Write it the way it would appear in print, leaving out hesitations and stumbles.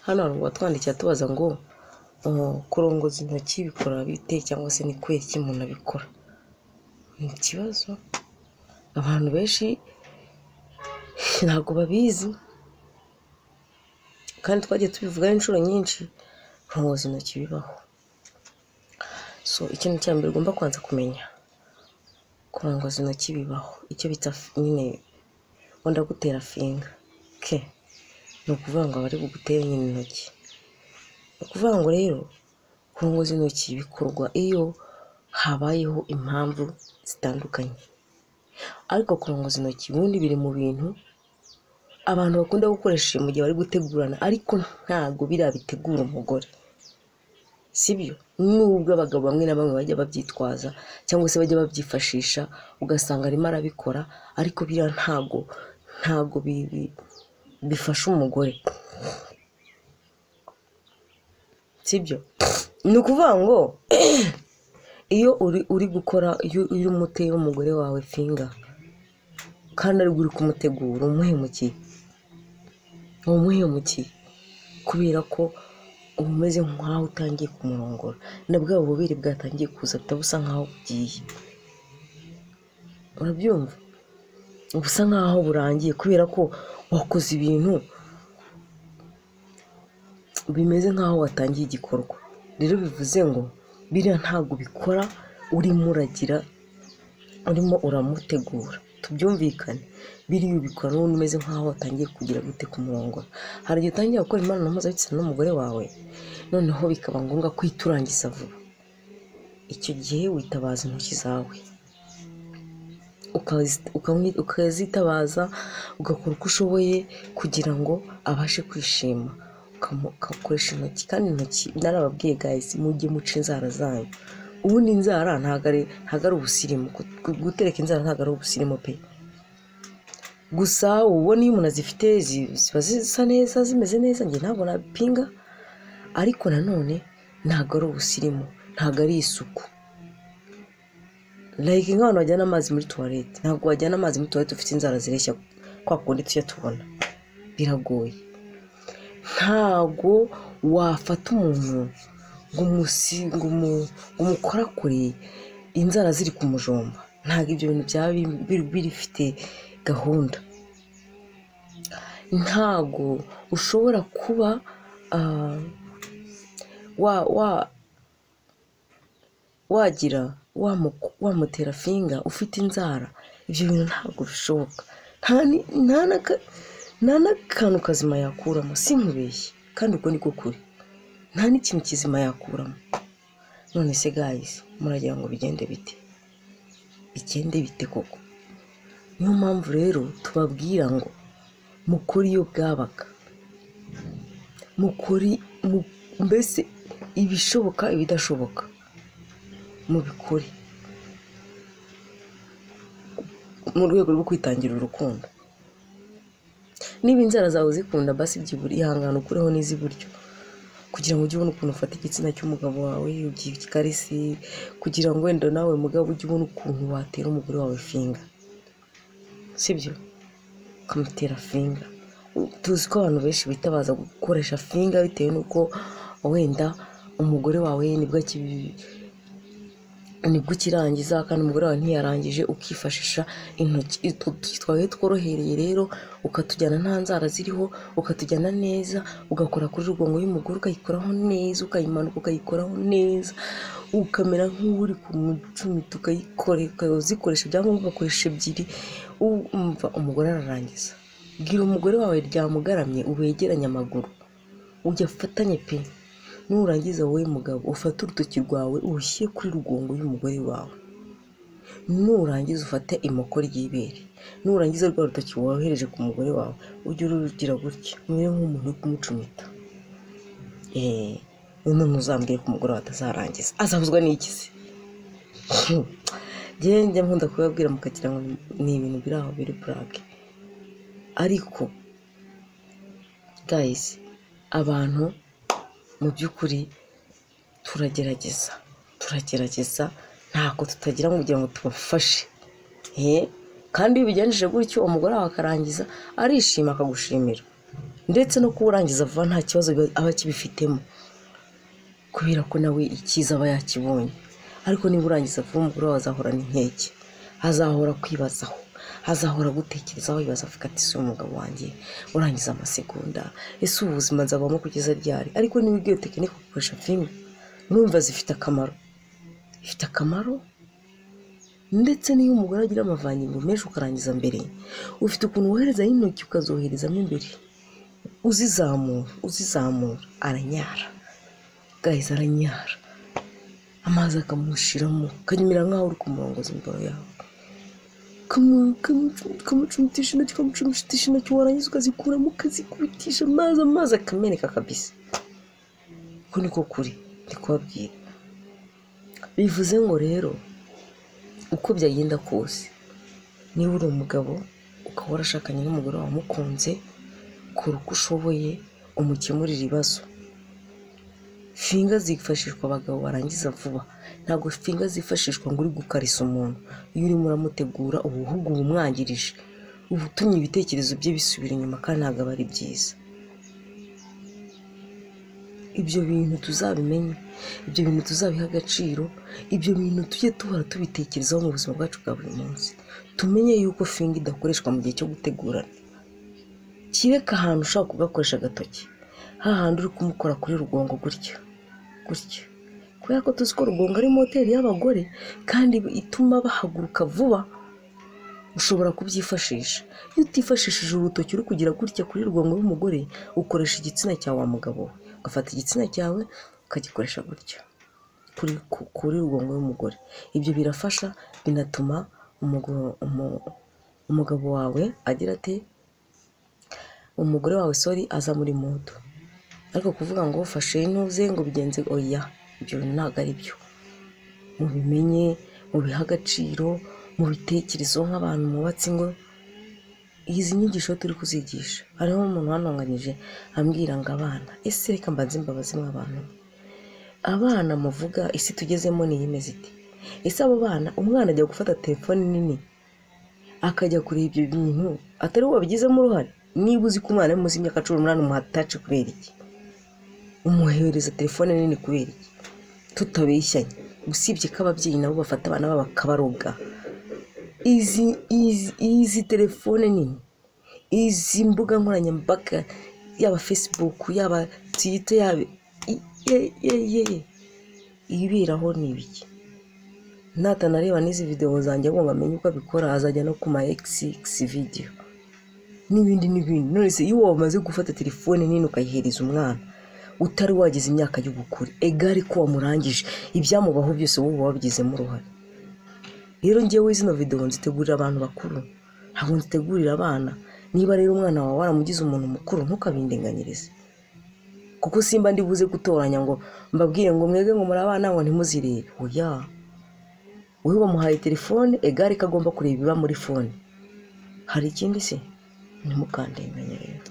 Hano hari uwatwandikiye atubaza ngo kurongoza intoki bikora bite, cyangwa se ni kubera iki umuntu abikora? Ni ikibazo abantu benshi ntabwo babizi, kandi twagiye tubivugaho inshuro nyinshi. Kurongoza intoki bibaho. So ikintu cya mbere ugomba kubanza kumenya, kurongoza intoki bibaho, icyo bita nyine wenda gutera finger ke, ni ukuvuga ngo abari bugutere nyine intoki. Ni ukuvuga ngo rero kurongoza intoki bikorwa iyo habayeho impamvu zitandukanye, ariko kurongoza intoki ubundi biri mu bintu abantu bakunda gukoresha mu gihe bari gutegurana, ariko ntabwo biriya bitegura umugore, sibyo? Nubwo abagabo bamwe na bamwe bajya babyitwaza cyangwa se bajya babyifashisha, ugasanga arimo arabikora, ariko biriya ntabwo bifasha umugore, sibyo? Ni ukuvuga ngo iyo uri gukora, iyo urimo utera umugore wawe finger kandi aribwo uri kumutegura, umuhemukiye, kubera ko uba umeze nk'aho utangiye kumurongora, na bwa bubobere bwatangiye kuza busa nk'aho bugiye, urabyumva, busa nk'aho burangiye, kubera ko wakoze ibintu bimeze nk'aho watangiye igikorwa. Rero bivuze ngo biriya ntabwo ubikora urimo uragira, urimo uramutegura, tubyumvikane. Biriya ubikora n'ubundi umeze nk'aho watangiye kugira gute, kumurongora. Hari igihe utangira gukora imibonano mpuzabitsina n'umugore wawe, noneho bikaba ngombwa ko uhita urangiza vuba. Icyo gihe witabaza intoki zawe, ukazitabaza, ugakora uko ushoboye kugira ngo abashe kwishima, ugakoresha intoki. Kandi intoki narababwiye guys, mujye muca inzara zanyu. Ubundi inzara ntabwo ari ubusirimu, gutereka inzara ntabwo ari ubusirimu pe. Gusa ubona iyo umuntu azifite ziba zisa neza, zimeze neza, njye ntabwo nabipinga, ariko nanone ntabwo ari ubusirimu, ntabwo ari isuku. Like nk'abantu bajyana amazi muri tuwarete, ntabwo wajyana amazi muri tuwarete ufite inzara zireshya kwa kundi tujya tubona, biragoye. Ntabwo wafata umuntu ngo umukorakore inzara ziri ku mujomba, ntabwo ibyo bintu byaba bifite gahunda. Ntabwo ushobora kuba wagira wamutera finger ufite inzara, ibyo bintu ntabwo bishoboka. Nta n'akantu kazima yakuramo, sinkubeshye, kandi uko niko kuri, nta n'ikintu kizima yakuramo. None se guys, muragira ngo bigende bite? Bigende bite koko? Niyo mpamvu rero tubabwira ngo mukore iyo bwabaga, mukore mbese ibishoboka ibidashoboka mubikore mu rwego rwo kwitangira urukundo. Niba inzara zawe zikunda, basi byibura ihangane ukureho n'iz'iburyo, kugira ngo ujye ubona ukuntu ufata igitsina cy'umugabo wawe ugikarisi, kugira ngo wenda nawe mugabo ujye ubona ukuntu watera umugore wawe finger, sibyo? Ukamutera finger. Tuzi ko abantu benshi bitabaza gukoresha finger bitewe n'uko wenda umugore wawe nibwo ukirangiza, kandi umugore wawe ntiyarangije, ukifashisha intoki twawe tworohereye. Rero ukatujyana nta nzara ziriho, ukatujyana neza, ugakora kuri rugongo y'umugore, ukayikoraho neza, ukayimanuka ukayikoraho neza, ukamera nk'uri kumucumita, ukayikora, ukazikoresha ibyangombwa, ugakoresha ebyiri, umva umugore ararangiza. Bwira umugore wawe ryamugaramye, ubegeranye amaguru, uyafatanye pe. Nurangiza wowe mugabo ufate urutoki rwawe urushyire kuri rugongo y'umugore wawe, nurangiza ufate imoko ry'ibere, nurangiza rwa rutoki wohereje ku mugore wawe ujye urugira gutya, umere nk'umuntu uri kumucumita. None uzambwire ko umugore wawe atazarangiza, azahuzwa n'iki se? Njye nkunda kubabwira mukagira ngo ni ibintu biri aho biri burake, ariko guys, abantu mu by'ukuri turagerageza, ntako tutagira kugira ngo tubafashe. Kandi iyo ubigenjeje gutyo umugore wawe akarangiza arishima akagushimira. Ndetse no kuba urangiza vuba nta kibazo aba akibifitemo, kubera ko nawe icyiza aba yakibonye. Ariko niba urangiza vuba, umugore wawe azahorana inkeke, azahora kwibazaho, azahora gutekerezaho, yibaza avuga ati ese umugabo wanjye urangiza amasegonda, ese ubu buzima nzabamo kugeza ryari? Ariko niba iyo technique gukoresha finger, urumva zifite akamaro, ifite akamaro. Ndetse n'iyo umugore agira amavangingo menshi ukarangiza mbere, ufite ukuntu woherezaho intoki ukazoherezamo imbere, uzizamura uzizamura, aranyara gaheza, aranyara amazi akamushiramo, ukanyumira nk'aho uri kumurongoza imboro yawe, ukamucumitisha intoki, ukamucumitisha intoki, warangiza ukazikuramo ukazikubitisha amazi, amazi akameneka kabisa. Uko niko kuri ndi kubabwira. Bivuze ngo rero uko byagenda kose, niba uri umugabo ukaba warashakanye n'umugore wawe umukunze, kora uko ushoboye umukemurire ibibazo. Finger zifashishwa abagabo barangiza vuba, ntabwo finger zifashishwa ngo uri gukarisa umuntu. Iyo urimo uramutegura uba ahubwo uba umwangirije, uba utumye ibitekerezo bye bisubira inyuma, kandi ntabwo aba ari byiza. Ibyo bintu tuzabimenye, ibyo bintu tuzabiha agaciro, ibyo bintu tujye duhora tubitekerezaho mu buzima bwacu bwa buri munsi. Tumenye yuko finger idakoreshwa mu gihe cyo gutegurana, kireka ahantu ushobora kugakoresha agatoki, hahandi uri kumukora kuri rugongo gutya gutya, kubera ko tuzi ko rugongo ari moteri y'abagore kandi ituma bahaguruka vuba, ushobora kubyifashisha. Iyo utifashishije urutoki uri kugira gutya kuri rugongo y'umugore, ukoresha igitsina cyawe wa mugabo we, ugafata igitsina cyawe ukagikoresha gutya kuri rugongo y'umugore. Ibyo birafasha, binatuma umugabo wawe agira ate, umugore wawe sorry, aza muri mood. Ariko kuvuga ngo ufashe intuze ngo bigenze, oya, ibyo bintu ntabwo ari byo. Mubimenye, mubihe agaciro, mubitekerezo nk'abantu mubatse ingo. Izi nyigisho turi kuzigisha, hariho umuntu wanonganyije ambwira ngo abana, ese reka mbanze imbabazi mw'abantu, abana muvuga isi tugezemo niyo imeze ite? Ese abo bana, umwana ajya gufata telefone nini akajya kureba ibyo bintu atari we wabigizemo uruhare? Niba uzi ko umwana ari munsi y'imyaka 18, umuha touch kubera iki? Umuhereza telefone nini kubera iki? Tutabeshyanye, usibye ko ababyeyi nabo bafata abana babo bakabaroga. Izi telefone nini, izi mbuga nkoranyambaga, yaba Facebook, yaba Twitter, yaba ye ye ye, ibiberaho ni ibiki? Natanareba n'izi videwo zanjye ngo amenye uko abikora, azajya no ku ma xx video n'ibindi n'ibindi. None se iyo wamaze gufata telefone nini ukayihereza umwana utari wageze imyaka y'ubukure, egare ko wamurangije, ibyamubaho byose wowe uba wabigizemo uruhare. Rero ngewe zino videwo nzitegurira abantu bakuru, ntabwo nzitegurira abana. Niba rero umwana wawe waramugize umuntu mukuru, ntukabindenganyirize, kuko simba ndi buze gutoranya ngo mbabwire ngo mwebwe ngo muri abana ngo ntimuzirebe. Oya, wowe wamuhaye telefone, egare ko agomba kureba ibiba muri phone. Hari ikindi se? Ntimukandenganye rero.